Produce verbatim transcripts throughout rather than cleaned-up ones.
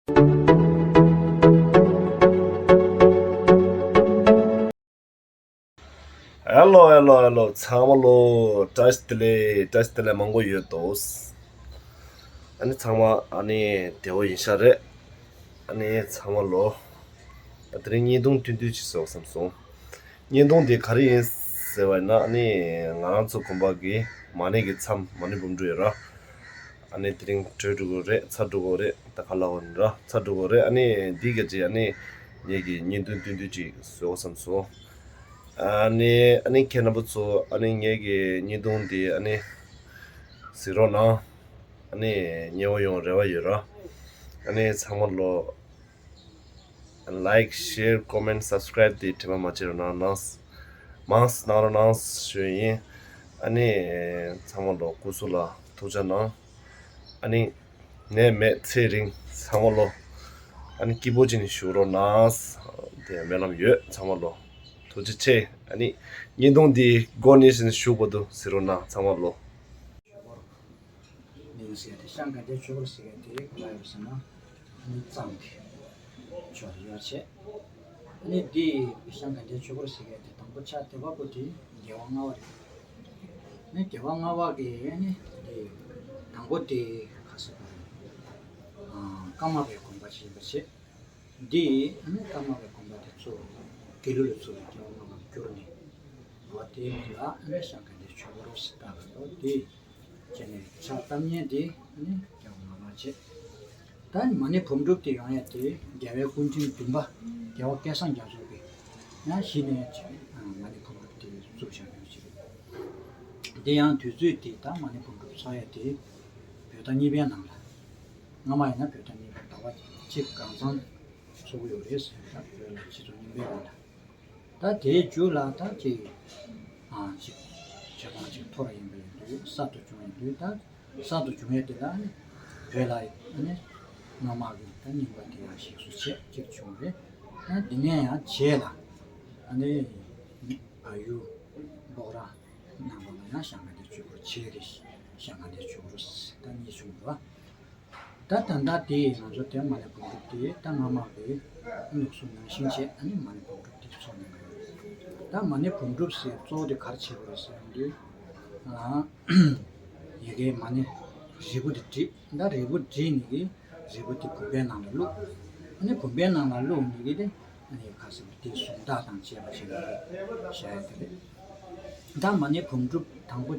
ཧེ་ལོ་ཧེ་ལོ་ཧེ་ལོ། ཚང་མ་ལོ་བཀྲ་ཤིས་བདེ་ལེགས། བཀྲ་ཤིས་བདེ་ལེགས་མང་པོ་ཡོད་དོ། ཨ་ནི་ཚང་མ་ཨ་ནི་བདེ་པོ་ཡིན་ཤག་རེད། ཨ་ནི་ཚང་མ་ལོ། ཨ་དེ་རིང་བརྙན་ཐུང་ཐུང་ཐུང་ཅིག་བཟོ་བསམ་སོང་། བརྙན་ཐུང་འདི་ག་རེ་ཡིན་ཟེར་བ་ཡིན་ན། ཨ་ནི་ང་རང་ཚོ་དགོན་པ་གི་མ་ཎི་གི་མཚམས། མ་ཎི་འབུམ་དྲུག་ཡོད་ར། ཨ་ནི་དེ་རིང་གྲོལ་འགྲོ་གི་རེད། ཚར་འགྲོ་གི་རེད། ད་ག་ལ་བ་ནི་ར་ཚར་འགྲོ་གི་རེད། ཨ་ནི་འདི་ག་ཅིག་ཨ་ནི་ངེད་ཀྱི་བརྙན་ཐུང་ཐུང་ཐུང་ཅིག་བཟོ་བསམ་སོང་། ཨ་ནི་ཨ་ནི་ཁྱེད་རྣམ་པ་ཚོ་ཨ་ནི་ངེད་ཀྱི་བརྙན་ཐུང་འདི་ཨ་ནི་གཟིགས་རོགས་གནང་། ཨ་ནི་མཉེས་པོ་ཡོང་རེ་བ་ཡོད་ར། ཨ་ནི་ཚང་མ་ལོ། Like, share, comment, subscribe དེ་དྲན་པ་མ་བརྗེད་རོགས་གནང་། གནང་། མང་གནང་རོགས་གནང་ཞུ་ཡིན། ཨ་ནི་ཚང་མ་ལོ་སྐུ་གཟུགས་ལ་ཐུགས་ཅག་གནང་། ཨ་ནི་ནད་མེད་ཚེ་རིང་། ཚང་མ་ལོ། ཨ་ནི་སྐྱིད་པོ་ཅིག་ནས་བཞུགས་རོགས་གནང་། དེ་སྨོན་ལམ་ཡོད། ཚང་མ་ལོ་ཐུགས་རྗེ་ཆེ། ཨ་ནི་བརྙན་ཐུང་འདི་མགོ་ནས་བཞིན་གཞུག་བར་དུ་གཟིགས་རོགས་གནང་། ཚང་མ་ལོ། ཆོས་འཁོར་ནི་ཟེར་ཏེ། ཤངས་དགའ་ལྡན་ཆོས་འཁོར་ཟེར་མཁན་དེ་ག་ཡོད་ཟེར་ན། ཨ་ནི་གཙང་གི་ཕྱོགས་ལ་ཡོད་བྱས། ཨ་ནི་འདི་ཤངས་དགའ་ལྡན་ཆོས་འཁོར་ཟེར་མཁན་དེ་དང་པོ་ཕྱག་དེ་པ་པོ་དེ་རྒྱལ་བ་ལྔ་པ་རེད། ཨ་ནི་རྒྱལ་བ་ལྔ་པ་གི་ཨ་ནི་འདི་དང་པོ་དེ་ག་ཟེར་དགོས་རེད། ཨ་ཀརྨ་པའི་དགོན་པ་ཞིག་ཡིན་པ་བྱས། འདི་ཨ་ནི་ཀརྨ་པའི་དགོན་པ་དེ་ཚོ་དགེ་ལུགས་ལ་ཚུར་རྒྱལ་བ་ལྔ་པ་བསྐྱུར་ནས། འོ་དེའི་མིང་ལ་ཨ་ནི་ཤངས་དགའ་ལྡན་ཆོས་འཁོར་ཟེར་བཏགས་པ་རེད། དེ་བྱས་ནས་ཕྱག་བཏབ་མཁན་དེ་ཨ་ནི་རྒྱལ་བ་ལྔ་པ་བྱས། ད་མ་ཎི་བུམ་སྒྲུབ་དེ་ཡོང་ཡ་དེ་རྒྱལ་བའི་སྐུ་ཕྲེང་བདུན་པ་རྒྱལ་བ་སྐལ་བཟང་རྒྱ་མཚོ་གིས་ཡང་གཞི་ནས་བྱས། ཨ་མ་ཎི་བུམ་སྒྲུབ་དེ་བཙུགས་བཞག་ཡོད་ཅིག་རེད། དེ་ཡང་དུས་ཚོད་དེ་ད་མ་ཎི་བུམ་སྒྲུབ་ཚོགས་ཡ་དེ་བོད་ཟླ་གཉིས་པའི་ནང་ལ། སྔ་མ་ཡིན་ན་བོད་ཟླ་གཉིས་པ་ཟླ་བ་གཅིག་གང་ཚང་ཚོགས་ཀྱི་ཡོད་རེད་ཟེར། ད་བོད་ལ་སྤྱི་ཚོགས་རྙིང་པའི་སྒང་ལ། ད་དེའི་མཇུག་ལ་ད་ཅིག་ཨ་ཅིག་བྱེད་སྟངས་ཅིག་འཐོར་ཡིན་པ་ཡིན་དུས། གསར་དུ་བྱུང་ཡིན་དུས། ད་གསར་དུ་བྱུང་ཡས་དེ་ལ་ཨ་ནི་བོད་ལ་ཨ་ནི་སྔ་མ་གི་ད་རྙིང་པ་དེ་ཡང་ཞིག་གསོ་བྱས་ཅིག་བྱུང་རེད། ཨ་འདི་ནས་ཡང་རྗེས་ལ་ཨ་ནི་བལ་ཡུལ་སྤོག་ར་ནང་ལོགས་ལ་ཡང་ཤངས་དགའ་ལྡན་ཆོས་འཁོར་བྱས་རེད། ཤངས་དགའ་ལྡན་ཆོས་འཁོར་ད་གཉིས་བྱུང་འདུག་ད་ད་ལྟ་དེ་ང་ཚོ་དེ་མ་ཎི་བུམ་སྒྲུབ་དེ་ད་སྔ་མ་གི་ལུགས་སྲོལ་ནང་བཞིན་བྱས། ཨ་ནི་མ་ཎི་བུམ་སྒྲུབ་དེ་ཚོགས་གནང་གི་ཡོད། ད་མ་ཎི་བུམ་སྒྲུབ་ཟེར་གཙོ་བོ་དེ་ག་རེ་བྱེད་དགོས་རེད་ཟེར་ཡོང་དུས། ཨ་ཡ་གི་མ་ཎི་རིལ་བུ་དེ་བྲིས། ད་རིལ་བུ་བྲིས་ནས་གི་རིལ་བུ་དེ་བུམ་པའི་ནང་ལ་བླུགས། ཨ་ནི་བུམ་པའི་ནང་ལ་བླུགས་ནས་གི་དེ་ཨ་ནི་ཁ་ཟེར་བ་དེ་གཟུངས་ཐག་དང་བཅས་པ་བྱས་ནས་བཞག་ཡ་དེ་རེད། ད་མ་ཎི་བུམ་སྒྲུབ་དང་པོ་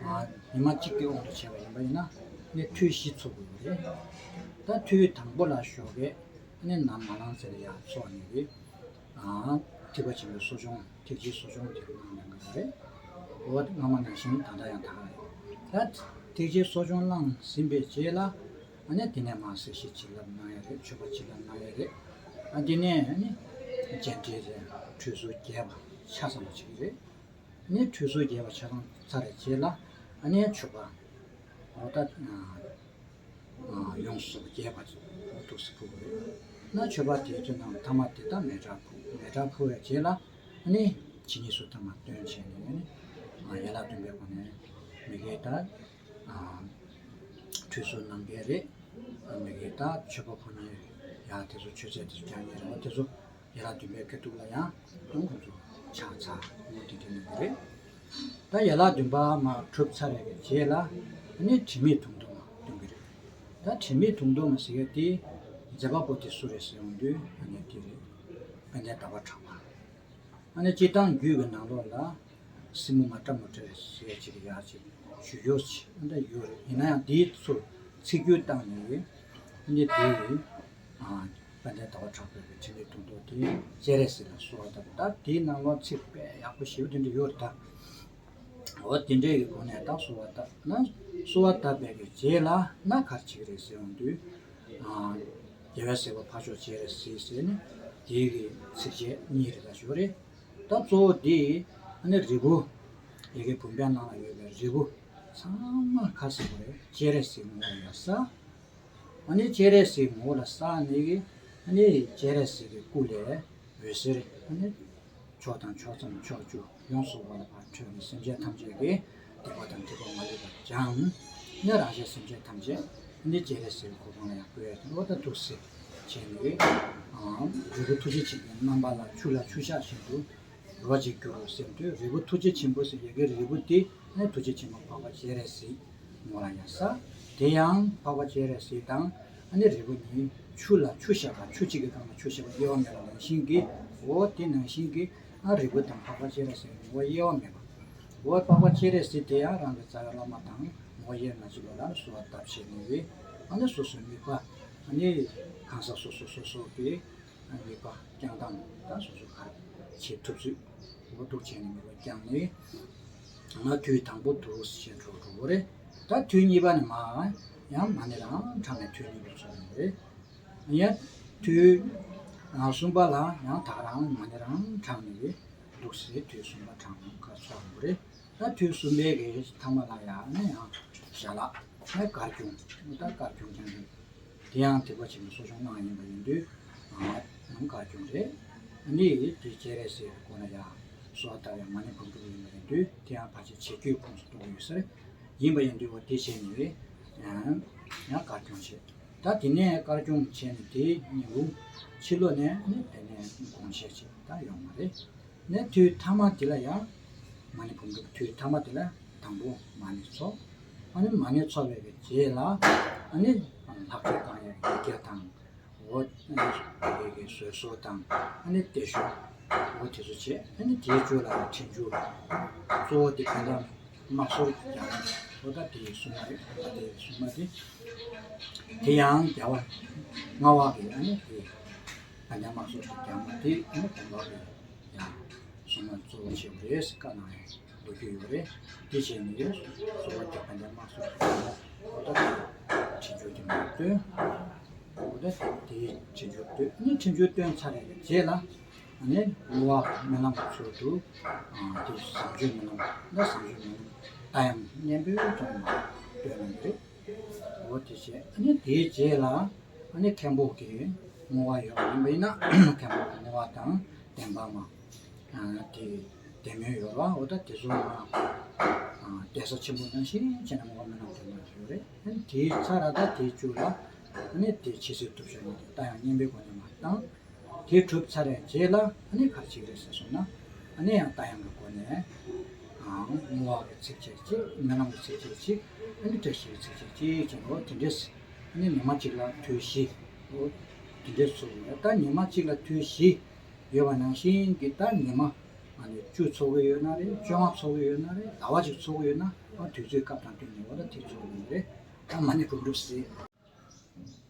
ཨ་ཉི་མ་གཅིག་གི་དབང་དུ་བྱས་པ་ཡིན་པ་ཡིན་ན། ཨ་ནི་ཐུན་བཞི་ཚོགས་དགོས་པ་རེད། ད་ཐུན་དང་པོ་ལ་ཞོགས་ཀས་ཨ་ནི་ནམ་མ་ལངས་ཚེ་ལ་ཡར་ཚོགས་ནས་གི་ཨ་ཐེག་པ་ཆེན་པོའི་གསོ་སྦྱོང་། ཐེག་ཆེན་གསོ་སྦྱོང་དེ་གནང་གནང་གི་ཡོད་རེད། འོ་སྔ་མ་ནང་བཞིན་ད་ལྟ་ཡང་དག་རེད། ད་ཐེག་ཆེན་གསོ་སྦྱོང་བླངས་ཟིན་པའི་རྗེས་ལ། ཨ་ནི་དེ་ནས་མར་སེར་བྱེས་བྱིན་རླབས་གནང་ཡ་རེད། མཆོད་པ་བྱིན་རླབས་གནང་ཡ་རེད། ཨ་དེ་ནས་ཨ་ནི་རྒྱས་འབྲིང་རེད། ཁྲུས་གསོལ་རྒྱས་པ་ཆ་ཚང་བ་བྱེད་ཀྱི་རེད། ཨ་ནི་ཁྲུས་གསོལ་རྒྱས་པ་ཆ་ཚང་ཚར་བའི་རྗེས་ལ་ཨ་ནི་མཆོད་པ་འོ་ད་ཡོངས་སུ་རྫོགས་པ་རྒྱས་པ་འོ་འདུག་སེ་ཕུལ་དགོས་རེད། ན་མཆོད་པ་དེ་ཚོ་ནང་མཐའ་མ་དེ་ད་མེ་སྲེག་ཕུལ། མེ་སྲེག་ཕུལ་བའི་རྗེས་ལ་ཨ་ནི་ཇི་སྙེད་སུ་ཐ་མ་བཏོན་བྱས་ནས་ཨ་ནི་ཡན་ལག་བདུན་པའི་སྒོ་ནས་མི་དགེ་ད་ཁྲུས་གསོལ་གནང་མཁན་རེད། མི་དགེ་ད་མཆོད་པ་ཕུལ་མཁན་རེད། ཡང་དེ་ཚོ་མཆོད་རྫས་དེ་ཚོ་རྒྱག་མཁན་རེད། འོ་དེ་ཚོ་ཡན་ལག་བདུན་པའི་དཀའ་ཐུབ་ལ་ཡང་ཡང་ཁོང་ཚོ་ཕྱག་འཚལ་ངོ་དེ་དེ་གནང་གི་རེད། ད་ཡན་ལག་བདུན་པ་མར་གྲུབ་ཚར་བའི་རྗེས་ལ་ཨ་ནི་དྲི་མེད་དུང་སྟོང་མ་སྟོན་གི་རེད། ད་དྲི་མེད་དུང་སྟོང་མ་ཟེར་ཡ་དེ་མཛད་པ་པོ་དེ་སུ་རེད་ཟེར་ཡོང་དུས་ཨ་ནི་དེ་རེད། དཔལ་ལྡན་ཟླ་བ་གྲགས་པ། ཨ་ནི་སྤྱིར་བཏང་རྒྱུད་ཀྱི་ནང་ལོགས་ལ་སྲིན་མོ་མ་ཏྲ་མུ་ཏྲ་ཟེར་ཡ་ཅིག་ཡ་ཅིག་ཞུ་ཡོད་ཅིག་ཨ་འདྲ་ཡོད་རེད། ཡིན་ན་ཡང་དེའི་ཚུར་ཚིག་བསྒྱུར་བཏང་ནས་ཨ་ནི་དེ་ཨ་དཔལ་ལྡན་ཟླ་བ་གྲགས་པའི་དྲི་མེད་དུང་སྟོང་དེ་སྤྱན་རས་གཟིགས་ལ་གསོལ་བ་བཏབ། ད་དེའི་ནང་ལོགས་ཚིག་དཔེ་ཡག་པོ་ཞེ་པོ་དེ་འདྲ་ཡོད་རེད་ད། འོ་དེ་འདྲའི་གི་སྒོ་ནས་ད་གསོལ་བ་བཏབ་ན། གསོལ་བ་བཏབ་པའི་གི་རྗེས་ལ་ན་ག་རེ་བྱེད་ཀྱི་རེད་ཟེར་ཡོང་དུས། ཨ་རྒྱལ་བའི་སྲས་པོ་འཕགས་མཆོག་སྤྱན་རས་གཟིགས་ཟེར་ནས་དེའི་གི་ཚིགས་བཅད་གཉིས་རེ་ད་ཞོ་རེད། ད་གཙོ་བོ་དེ་ཨ་ནི་རིལ་བུ། ཡ་གི་བུམ་པའི་ནང་ལ་ཡོད་པའི་རིལ་བུ་ཚང་མ་ག་རེ་ཟེར་དགོས་རེད། སྤྱན་རས་གཟིགས་ངོ་ལ་ཡར་བསགས། ཨ་ནི་སྤྱན་རས་གཟིགས་ངོ་ལ་བསགས་ནས་གི་ཨ་ནི་སྤྱན་རས་གཟིགས་ཀྱི་སྐུ་ལས་འོད་ཟེར་ཨ་ནི་ཕྱོགས་དང་ཕྱོགས་མཚམས་ཕྱོགས་བཅུ་ཡོངས་སུ་རྫོགས་པ་ལ་ཕར་འཕྲོས་ནས་སེམས་ཅན་ཐམས་ཅད་ཀྱི་སྡིག་པ་དང་སྒྲིབ་པ་མ་ལུས་པ་སྦྱངས་ནས་རང་གཞན་སེམས་ཅན་ཐམས་ཅད་ འདི་སྤྱན་རས་གཟིགས་ཀྱི་གོ་འཕང་ལ་ཡང་བཀོད་ཡ་དེ་འོ་ད་འདུག་སེ་བྱས་ནས། རིལ་བུ་ཐུགས་རྗེ་ཆེན་པོའི་རྣམ་པ་ལ་ཆུ་ལ་ཆུ་བཞག་བཞིན་དུ་རོ་གཅིག་གྱུར་རོ་ཟེར་དུས། རིལ་བུ་ཐུགས་རྗེ་ཆེན་པོ་ཟེར་ཡ་གི་རིལ་བུ་དེ་ནི་ཐུགས་རྗེ་ཆེན་པོ་འཕགས་པ་སྤྱན་རས་གཟིགས་ངོ་ལ་ཡ་ས། དེ་ཡང་འཕགས་པ་སྤྱན་རས་གཟིགས་དང་ཨ་ནི་རིལ་བུ་གཉིས་ཆུ་ལ་ཆུ་བཞག་པ། ཆུ་གཅིག་གི་སྒང་ལ་ཆུ་བཞག་པ་དབྱེ་བ་མེད་པ་ནང་བཞིན་གྱི། འོ་དེ་ནང་བཞིན་གྱི་ཨ་རིལ་བུ་དང་འཕགས་པ་སྤྱན་རས་གཟིགས་ངོ་དབྱེ་བ་མེད་པ། འོ་འཕགས་པ་སྤྱན་རས་གཟིགས་དེ་ཡང་རང་གི་རྩ་བའི་བླ་མ་དང་ངོ་དབྱེ་མ་བྱས་པ་ལ་གསོལ་བ་བཏབ་བྱས་ནས། ཨ་ནི་སོ་སོའི་དམིགས་པ། ཨ་ནི་གང་ཟག་སོ་སོ་སོ་སོ་གི་དམིགས་པ་བསྐྱང་སྟངས་དང་སོ་སོ་ག་རེ་བྱེད་ཐུབ་ཚུལ། འོ་འདུག་བྱས་ནས་དམིགས་པ་བསྐྱངས་ནས། ང་དུས་དང་པོ་འདུག་ཟེར་འགྲོ་འགྲོ་གི་རེད། ད་དུས་གཉིས་པ་ནས་མར་ཡང་མ་ཎི་རང་གྲངས་ནས་དུས་གཉིས་པ་ཚོགས་ཡོང་གི་རེད། ཡང་དུས་གསུམ་པ་ལ་ཡང་ད་ག་རང་མ་ཎི་རང་གྲངས་ནས་འདུག་སེ་དུས་གསུམ་པ་གྲངས་ནས་ཁ་ཚོགས་ཡོང་གི་རེད། ད་དུས་གསུམ་པའི་གི་ཐ་མ་ལ་ཡང་ནི་ཡང་ཞལ་ལག་ནི་གར་སྐྱོང་། ད་གར་སྐྱོང་ཀྱང་རེད། དེ་ཡང་ཐེག་པ་ཆེན་པོའི་གསོ་སྦྱོང་གནང་ཡིན་པ་ཡིན་དུས། ཨ་ནི་གར་སྐྱོང་རེད། ཨ་ནི་དེ་སྤྱན་རས་གཟིགས་སྐོར་ལ་ཡང་གསོལ་བ་བཏབ་ཡང་མ་ཎི་བུམ་སྒྲུབ་ཡིན་པ་ཡིན་དུས། དེ་ཡང་ཕལ་ཆེར་བྱེད་རྒྱུའི་ཁོངས་སུ་གཏོགས་ཡོད་ས་རེད། ཡིན་པ་ཡིན་དུས་འོ་དེ་བྱས་ནས་ཡང་ཡང་གར་སྐྱོང་བྱེད། ད་དེ་ནས་གར་སྐྱོང་བྱས་ནས་དེའི་ཉིན་གུང་ཕྱི་ལོགས་ནས་ནི་དེ་ནས་དགོངས་བཞེས་བྱེད་ད་ཡོང་བ་རེད། ནས་དུས་ཐ་མ་དེ་ལ་ཡང་མ་ཎི་བུམ་སྒྲུབ། དུས་ཐ་མ་དེ་ལ་དང་པོ་མ་ཎི་ཚོགས། ཨ་ནི་མ་ཎི་ཚོགས་པའི་གི་རྗེས་ལ་ཨ་ནི་ལྷག་བཅས་བསྐང་ཡག་གི་ཡིག་བརྒྱ་དང་། འོ་ཨ་ནི་བཟོད་གསོལ་དང་ཨ་ནི་བརྟན་བཞུགས། འོ་དེ་ཚོ་བྱས། ཨ་ནི་དེའི་མཇུག་ལ་ཡང་ཁྲིད་འཇུག། གཙོ་བོ་དེ་དཔལ་ལྡན་དམག་ཟོར་གྱི་རྒྱལ་མོ། འོ་ད་དེའི་སྲུང་མ་རེད། ད་དེའི་སྲུང་མ་དེ། དེ་ཡང་རྒྱལ་བ་ལྔ་པ་གི་ཨ་ནི་དེ་དཔལ་ལྡན་དམག་ཟོར་གྱི་རྒྱལ་མོ་དེ་ཨ་ནི་དགོན་པ་གི་ཡང་སྲུང་མ་གཙོ་བོ་བྱས་པ་རེད་ཟེར་བཀའ་གནང་ཡང་ལོ་རྒྱུས་ཡོད་རེད། དེ་བྱས་ནས་གསོལ་བ་རྒྱག་པ་འདི་དམག་ཚོགས་ཀྱི་ཨོ་ད་ཁྲིད་འཇུག་གི་མ་བཏོན། ཨོ་ད་དེ་དེའི་ཁྲིད་འཇུག་བཏོན། ཨ་ནི་ཁྲིད་འཇུག་བཏོན་ཚར་བའི་རྗེས་ལ་ཨ་ནི་བསྔོ་བ་སྨོན་ལམ་ཚུལ་དུ་དེ་བཟང་སྤྱོད་སྨོན་ལམ། ད་བཟང་སྤྱོད་སྨོན་ལམ་ད་ཡང་སྙན་པོའི་ཐོག་ནས་བཏོན་གནང་གི་རེད། འོ་དེ་བྱས། ཨ་ནི་དེའི་རྗེས་ལ་ཨ་ནི་མཁན་པོ་གི་བསྔོ་བ་ཡོད་པ་ཡིན་པ་ཡིན་ན། མཁན་པོ་གི་བསྔོ་བ་དང་བདེན་པ་མ། ཨ་དེ་བདེན་མོ་ཡོད་པ། འོ་ད་དེ་ཚོ་མ། ཨ་གདན་ས་ཆེན་པོ་ནང་བཞིན་བྱས་ནས་བསྔོ་བ་སྨོན་ལམ་དེ་མ་ཡོད་རེད། ཨ་ནི་དེའི་ཚར་ད་དེའི་མཇུག་ལ་ཨ་ནི་དེ་ཕྱི་སོས་གཏུབ་ཤོར་ནས་དེ་ད་ཡང་སྙན་པའི་སྒོ་ནས་མ་བཏང་། དེ་གྲུབ་ཚར་བའི་རྗེས་ལ་ཨ་ནི་ག་རེ་བྱེད་ཀྱི་རེད་ཟེར་སོང་ན། ཨ་ནི་ཡང་རྟ་དབྱངས་ཀྱི་སྒོ་ནས་ཨང་བསྔོ་བ་གི་ཚིགས་བཅད་གཅིག། སྨོན་ལམ་གྱི་ཚིགས་བཅད་གཅིག། ཨ་ནི་བཀྲ་ཤིས་ཀྱི་ཚིགས་བཅད་གཅིག་བྱས་ནས། འོ་དེ་འདྲས། ཨ་ནི་ཉི་མ་གཅིག་ལ་དུས་བཞི། འོ་དེ་འདྲས་ཚུགས་ཡོད། ད་ཉི་མ་གཅིག་ལ་དུས་བཞི་ཡོད་པ་ནང་བཞིན་གྱི་ད་ཉི་མ་ཨ་ནི་བཅུ་ཚོགས་ཀྱི་ཡོད་ན་རེད། བཅོ་ལྔ་ཚོགས་ཀྱི་ཡོད་ན་རེད། ཟླ་བ་གཅིག་ཚོགས་ཀྱི་ཡོད་ན། ཨ་དུས་ཚོད་སྐབས་དང་བསྟུན་ནས་འོ་ད་དེ་ཚོགས་ཀྱི་ཡོད་རེད། ད་མ་ཎི་བུམ་སྒྲུབ་ཟེར།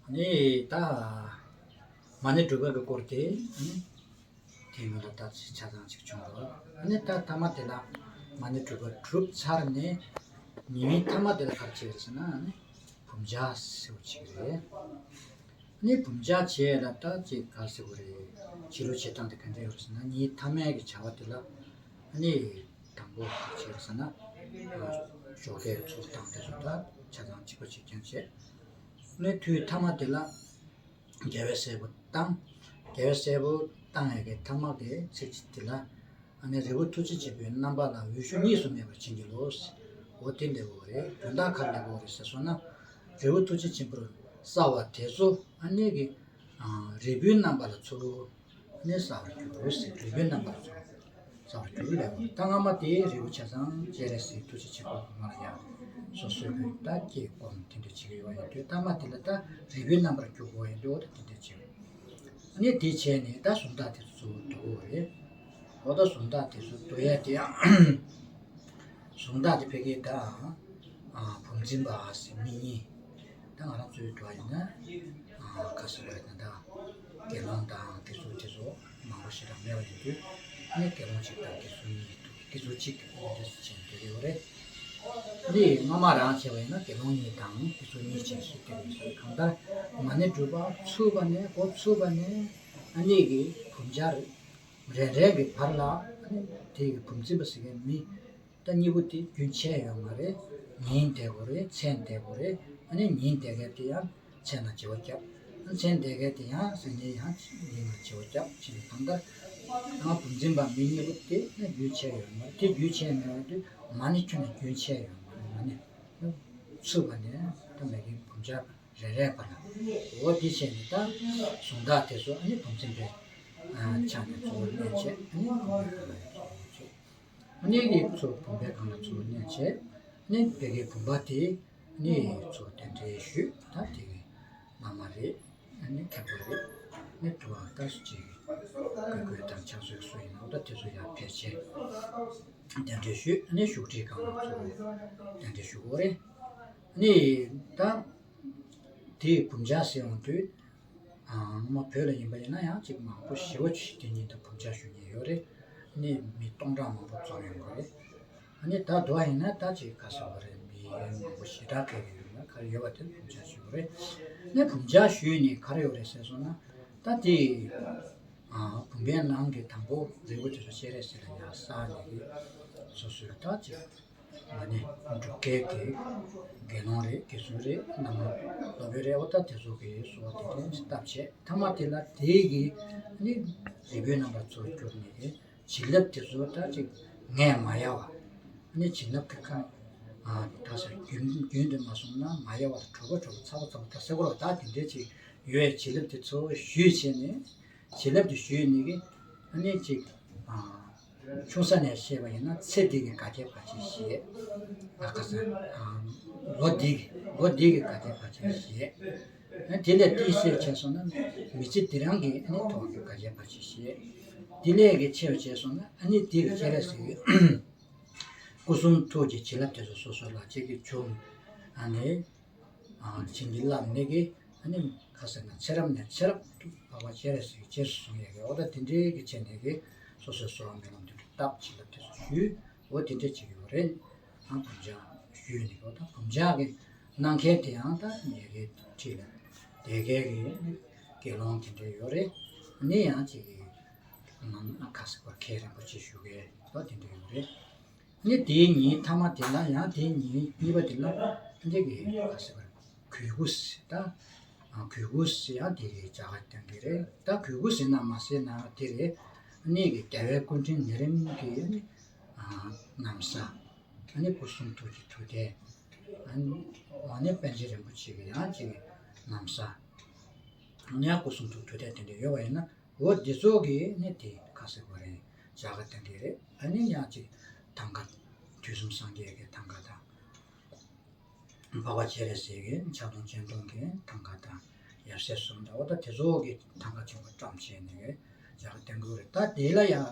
ཨ་ནི་ད་མ་ཎི་སྒྲུབ་པ་གི་སྐོར་དེ་ཨ་ནི་དེ་མི་ལ་ད་ཆ་ཚང་ཅིག་བྱུང་རོགས། ཨ་ནི་ད་ཐ་མ་དེ་ལ་མ་ཎི་སྒྲུབ་པ་གྲུབ་ཚར་ནས་ཉི་མའི་ཐ་མ་དེ་ལ་ག་རེ་བྱེད་ཟེར་ན། ཨ་ནི་བུམ་ཇ་ཟེར་བ་ཅིག་རེད། ཨ་ནི་བུམ་ཇ་བྱས་ལ་ད་ཅིག་ག་ཟེར་བ་རེད། ཕྱི་ལོགས་བྱེད་སྟངས་དེ་ག་འདྲ་ཡོད་ཟེར་ན། ཉིན་ཐ་མའི་གི་བྱ་བ་དེ་ལ་ཨ་ནི་དང་པོ་ག་རེ་བྱེད་ཟེར་ན། ཞོགས་ཀའི་ཚོགས་དང་དེ་ཚོ་ད་ཆ་ཚང་གཅིག་པ་གཅིག་རྐྱང་བྱས། ནས་དུས་ཐ་མ་དེ་ལ་རྒྱལ་བའི་སྲས་པོ་བཏང་། རྒྱལ་བའི་སྲས་པོ་བཏང་ཡས་ཀྱི་ཐ་མ་གི་ཚིགས་བཅད་དེ་ལ། ཨ་ནི་རིལ་བུ་ཐུགས་རྗེ་ཆེན་པོའི་རྣམ་པ་ལ་འོད་ཞུ་གཉིས་སུ་མེད་པར་བྱིན་གྱིས་རློབས། འོ་དེ་སླེབས་ཡོད་རེད། དོན་དག་ག་རེ་སླེབས་ཡོད་རེད་ཟེར་སོང་ན། རིལ་བུ་ཐུགས་རྗེ་ཆེན་པོར་བསྔོ་བ་དེ་ཚོ་ཨ་ནི་གི་རིལ་བུའི་རྣམ་པ་ལ་ཚུར། ནས་བསྔོ་བར་འགྱུར་ཟེར། རིལ་བུའི་རྣམ་པར་བསྔོ་བར་འགྱུར་ལབ་པ། ད་སྔ་མ་དེའི་རིལ་བུ་ཆ་ཚང་སྤྱན་རས་གཟིགས་ཐུགས་རྗེ་ཆེན་པོ་མར་ཡང་སོ་སོའི་གི་ད་ཀྱེ་སྒོམ་དེ་འདྲ་བྱེད་ཀྱི་ཡོད་ཡིན་དུས། ཐ་མ་དེ་ལ་ད་རིལ་བུའི་རྣམ་པར་འགྱུར་དགོས་ཡིན་དུས། འོ་ད་དེ་འདྲ་བྱེད། ཨ་ནི་དེ་བྱས་ནས་ད་གཟུངས་ཐག་དེ་ཚོ་འདུ་དགོས་རེད། འོ་ད་གཟུངས་ཐག་དེ་ཚོ་འདུ་ཡ་དེ་ཡང་། གཟུངས་ཐག་དེ་ཕ་གི་ད་བུམ་འཛིན་པ་ཟེར་མི་གཉིས། ད་ང་རང་ཚོའི་འགྲོ་བ་ཡིན་ན་ཁ་སོ་བ་ཡིན་ན་ད་དགེ་སློང་དང་དེ་ཚོ་དེ་ཚོ་མང་པོ་ཞེ་དྲག་མེད་པ་ཡིན་དུས། ཨ་ནི་དགེ་སློང་གཅིག་དང་དགེ་ཚུལ་གཉིས་འདུག་དགེ་ཚུལ་གཅིག་འདུག་འདི་འདྲ་བྱས་འདུག་ཡོད་རེད། འདི་སྔ་མ་རང་བྱས་པ་ཡིན་ན་དགེ་སློང་གཉིས་དང་དགེ་ཚུལ་གཉིས་བྱས་ཤིག་དེ་ཡིན་ཟེར། གང་ལྟར་མ་ཎི་སྒྲུབ་པ་ཚུགས་པ་ནས། འགོ་ཚུགས་པ་ནས་ཨ་ནི་གི་བུམ་ཇ་རེ་རེ་གི་བར་ལ། ཨ་ནི་དེ་གི་བུམ་འཛིན་པ་ཟེར་མཁན་མི་ད་གཉིས་པོ་དེ་རྒྱུན་ཆད་ཡོད་མ་རེད། ཉིན་བསྡད་དགོས་རེད། མཚན་བསྡད་དགོས་རེད། ཨ་ནི་ཉིན་བསྡད་མཁན་དེ་ཡང་མཚན་ལ་བརྗེ་བོ་བརྒྱབ། མཚན་བསྡད་མཁན་དེ་ཡང་ཟེར་ནས་ཡང་ཉིན་ལ་བརྗེ་བོ་བརྒྱབ་བྱས་ནས། གང་ལྟར་ང་བུམ་འཛིན་པ་མི་གཉིས་པོ་དེ་ནི་རྒྱུན་ཆད་ཡོད་མ་རེད། དེ་རྒྱུན་ཆད་མེད་པ་དུས་མ་ཎི་ཁྱོན་ནས་རྒྱུན་ཆད་ཡོད་མ་རེད། མ་ཎི་ཚུགས་པ་ནས་ད་མ་གི་བུམ་ཇ། རེ་རེ་བར་ལ། འོ་འདི་བྱས་ནས་ད་གཟུངས་ཐག་དེ་ཚོ་ཨ་ནི་བུམ་འཛིན་པའི་ཆ་ནས་གཙོ་བོར་གནས་བྱས། ཨ་ནི་བུམ་པའི་སྒང་ལ་ཡང་གཙོ་བོར་བྱས། ཨ་ནི་གི་ཚོ་བུམ་པའི་སྒང་ལ་གཙོ་བོར་གནས་བྱས། ཨ་ནི་བོད་ཀྱི་བུམ་པ་དེ་ནི་ཚོ་རྟེན་འབྲེལ་ཞུས། ད་དེ་གི་བླ་མ་རེད། ཨ་ནི་མཁན་པོ་རེད། ཨ་ནི་དུ་བ་ལྟ་སུ་ཅིག་གི་དགོས་དགོས་དང་ཕྱག་མཛོད་སུ་ཡིན་ནོ། ད་དེ་ཚོ་ཡར་ཕེབས་བྱས་རྟེན་འབྲེལ་ཞུས། ཨ་ནི་བཞུགས་ཁྲིའི་སྒང་ལ་ཚོ་རྟེན་འབྲེལ་ཞུ་དགོས་རེད། ཨ་ནི་ད། དེའི་བུམ་ཆག་ཟེར་ཡོང་དུས། ཨ་སྔོན་མ་བོད་ལ་ཡིན་པ་ཡིན་ན་ཡང་ཅིག་མང་པོ་ཞེ་པོ་ཅིག་དེ་ཉིད་དུ་བུམ་ཆག་ཞུ་མཁན་ཡོད་རེད། ནི་མི་སྟོང་ཕྲག་མང་པོ་འཛོམས་ཡོང་གི་རེད། ཨ་ནི་ད་དུ་བ་ཡིན་ན་ད་ཅིག་ག་ཟེར་བ་རེད། མི་མང་པོ་ཞེ་དྲག་ག་གི་ཡོད་ན་ག་རེ་ཡོད་པ་དེ་བུམ་ཆག་ཞུ་གི་རེད། ནི་བུམ་ཆག་ཞུས་ནས་ག་རེ་ཡོད་རེད་ཟེར་སོང་ན། ད་དེ་ཨ་བུམ་པའི་ནང་གི་དང་པོ་རིལ་བུ་དེ་ཚོ་སྤྱན་རས་གཟིགས་ལ་ཡར་བསགས་ནས་སོ་སོའི་ད་ཅིག་ང་ནི་སྒྲུབ་སྐལ་གྱི་དགེ་སློང་རེད། དགེ་ཚུལ་རེད། ནང་སློབ་དཔོན་རེད། འོ་ད་དེ་ཚོ་གི་གསོལ་བ་དེ་འདྲ་བཏབ་བྱས། ཐ་མ་དེ་ལ་དེ་གི་ནི་རིལ་བུའི་རྣམ་པ་ཚུར་གྱུར་ནས་བྱིན་རླབས་དེ་ཚོ་ད་ཅིག་ངས་མ་ཡལ་བ། ནི་བྱིན་རླབས་ཀྱི་ཁ་ཨ་ད་ཟེར་རྒྱུན་རྒྱུན་དུ་མ་སོང་ན་མ་ཡལ་བར་དྲོ་པོ་དྲོ་པོ་ཚ་པོ་ཚ་པོ་ད་ཟེར་དགོས་རེད། ད་དེ་འདྲ་ཅིག་ཡོད། བྱིན་རླབས་དེ་ཚོ་ཞུས་བྱས་ནས། བྱིན་རླབས་དེ་ཞུས་ནས་གི་ཨ་ནི་ཅིག་ཨ་ཆུང་ས་ནས་བཤད་པ་ཡིན་ན་ཚེ་འདི་གི་དགའ་སྐྱེལ་བར་ཆད་ཞི། ཨ་ཁ་ས་ཨ་ལོ་འདི་གི་ལོ་འདི་གི་དགའ་སྐྱེལ་བར་ཆད་ཞི། ཨ་དེ་ལས་ཏིས་ཟེར་བྱས་སོང་ན་མི་ཚེ་འདི་རང་གི་ཨ་ནི་ཐོག་གི་དགའ་སྐྱེལ་བར་ཆད་ཞི། དེ་ལས་གི་ཆེ་བ་བྱས་སོང་ན་ཨ་ནི་འདི་གི་སྤྱན་རས་གཟིགས་སྐུ་གསུང་ཐུགས་ཀྱི་བྱིན་རླབས་དེ་ཚོ་སོ་སོ་ལ་ཅིག་གི་བྱུང་། ཨ་ནི། ཨ་བྱིན་གྱིས་བརླབས་ནས་གི་ཨ་ནི་ཁ་ཟེར་ན་ཚེ་རབས་ནས་ཚེ་རབས་འཕགས་པ་སྤྱན་རས་གཟིགས་རྗེས་སུ་བཟུང་ཡས་གི་འོ་ད་དེ་འདྲའི་གི་བྱས་ནས་གི་སོ་སོའི་གསོལ་བ་སྨོན་ལམ་དེ་འདྲ་བཏབ། བྱིན་རླབས་དེ་ཚོ་ཞུས། འོ་དེ་འདྲ་བྱེད་ཀྱི་ཡོད་རེད། ཨ་བུམ་ཆག་ཞུས་ནས་འོ་ད་བུམ་ཆག་གི་གནང་མཁན་དེ་ཡང་ད་ངེད་ཀྱི་འཁྲིས་ལ་དེ་གའི་གི་དགེ་སློང་དེ་འདྲ་ཡོད་རེད། ཨ་ནི་ཡང་ཅིག་གི་ནང་ཁ་ཟེར་བ་མཁན་རིན་པོ་ཆེ་ཞུ་མཁན་འོ་དེ་འདྲ་ཡོད་རེད། ནི་དེའི་ཉིན་ཐ་མ་དེ་ལ་ཡང་དེའི་ཉིན་གཉིས་པ་དེ་ལ་འདི་གི་ག་ཟེར་བ་གུས་སྐུ་ཟེར་ད། གུས་སྐུ་ཟེར་ཡང་དེ་གི་བྱ་དགའ་སྟོན་གི་རེད། ད་གུས་སྐུ་ཟེར་ན་མ་ཟེར་ན་དེ་རེད། ནི་གི་རྒྱལ་བའི་སྐུ་ཕྲེང་ན་རིམ་གི་ནི་ན་བཟའ། ནི་སྐུ་གསུང་ཐུགས་ཀྱི་ཐུགས་རྟེན། ནི་པཎ་ཆེན་རིན་པོ་ཆེ་གི་ཡང་ཅིག་ན་བཟའ། ཡང་སྐུ་གསུང་ཐུགས་ཐུགས་རྟེན་དེ་འདྲ་ཡོད་པ་ཡིན་ན། འོ་འདི་ཚོ་གི་ནི་དེ་ག་ཟེར་དགོས་རེད། བྱ་དགའ་སྟོན་གི་རེད། ཨ་ནི་ཡང་ཅིག་ཐང་ག་དུས་གསུམ་སངས་རྒྱས་ཀྱི་ཐང་ག་དང་། འཕགས་པ་སྤྱན་རས་གཟིགས་ཀྱི་ཕྱག་སྟོང་སྤྱན་སྟོང་གི་ཐང་ག་དང་། ཡབ་སྲས་གསུམ་དང་འོ་ད་དེ་ཚོ་གི་ཐང་ག་ཆེན་པོ་བཀྲམ་བྱས་ནས་བྱ་དགའ་སྟོན་གི་རེད། ད་དེ་ལ་ཡང་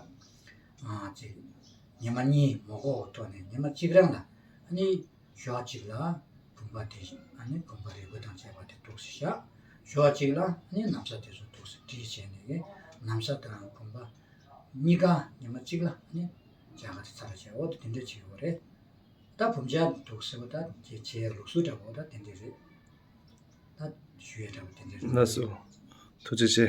ཨ་ཅིག་ཉི་མ་གཉིས་མ་འགོར་བའི་ཐོག་ནས་ཉི་མ་གཅིག་རང་ལ་ཨ་ནི། ཞོགས་གཅིག་ལ་བུམ་པ་དེ་ཨ་ནི་བུམ་པ་རིལ་བུ་དང་བཅས་པ་དེ་འདུག་སེ་བཞག་ཞོགས་གཅིག་ལ་ཨ་ནི་ན་བཟའ་དེ་ཚོ་འདུག་སེ་བསྲེས་བྱས་ནས་ན་བཟའ་དང་བུམ་པ་གཉིས་ཀ་ཉི་མ་གཅིག་ལ་ཨ་ནི་བྱ་དགའ་དེ་ཚར་བྱས། འོ་དེ་དེ་འདྲ་བྱེད་ཀྱི་ཡོད་རེད། ད་བུམ་ཆག་འདུག་སེ་བ་ད་དེ་བྱེད་ལུགས་སྲོལ་འདྲ་བོ་ད་དེ་འདྲ་རེད། ད་ཞུ་ཡས་འདྲ་བོ་དེ་འདྲ་རེད། ལགས་སོ། ཐུགས་རྗེ་ཆེ།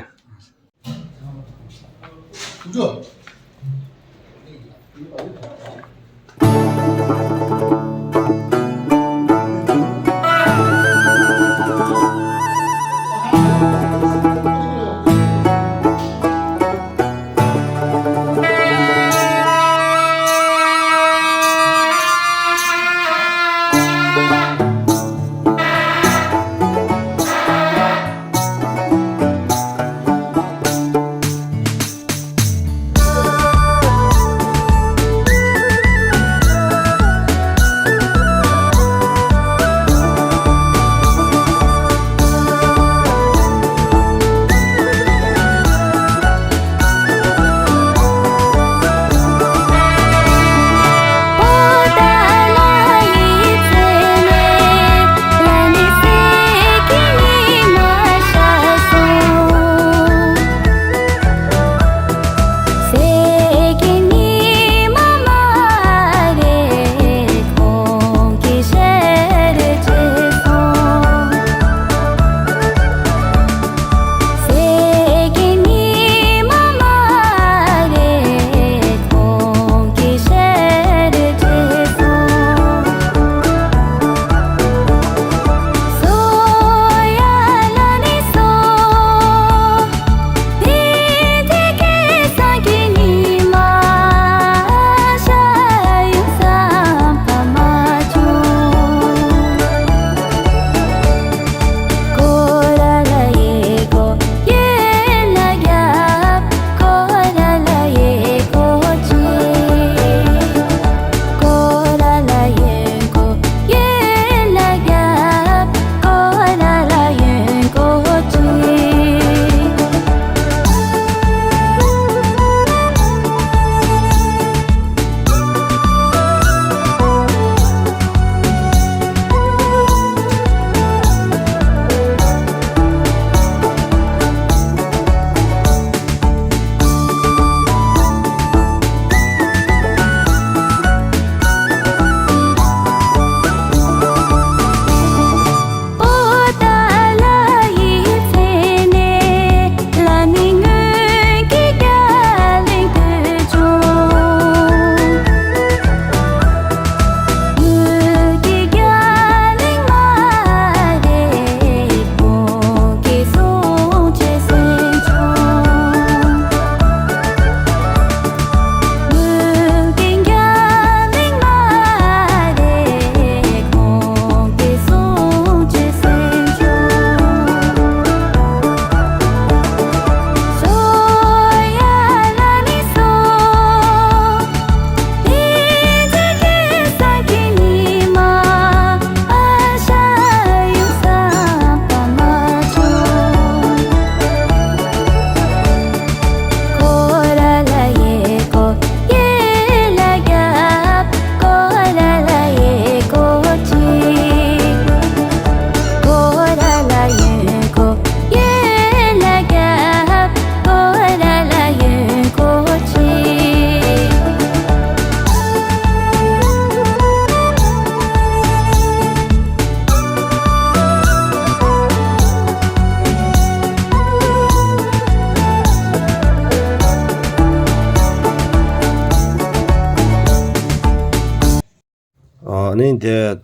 ནི་དེ་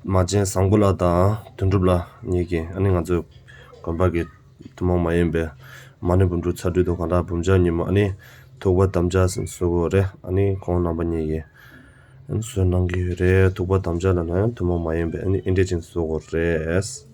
མ་བྱན་བཟང་པོ་ལགས་དང་དོན་གྲུབ་ལགས་གཉིས་ཀྱིས་ཨ་ནི་ང་ཚོའི་དགོན་པ་གི་ཐུན་མོང་མ་ཡིན་པའི་མ་ཎི་འབུམ་དྲུག་ཚར་དུས་དུ་གང་དྲག་འབུམ་ཆ་ཉིན་མོ་ཨ་ནི་ཐུག་པ་དམ་བཅའ་ཟེར་བཟོ་དགོས་རེད། ཨ་ནི་ཁོང་རྣམ་པ་གཉིས་ཀྱིས་ཨ་ནི་བཟོས་གནང་གི་ཡོད་རེད། ཐུག་པ་དམ་བཅའ་ལབ་ན་ཡང་ཐུན་མོང་མ་ཡིན་པའི་ཨ་ནི་ཨིན་འདྲེ་ཅན་བཟོ་དགོས་རེད།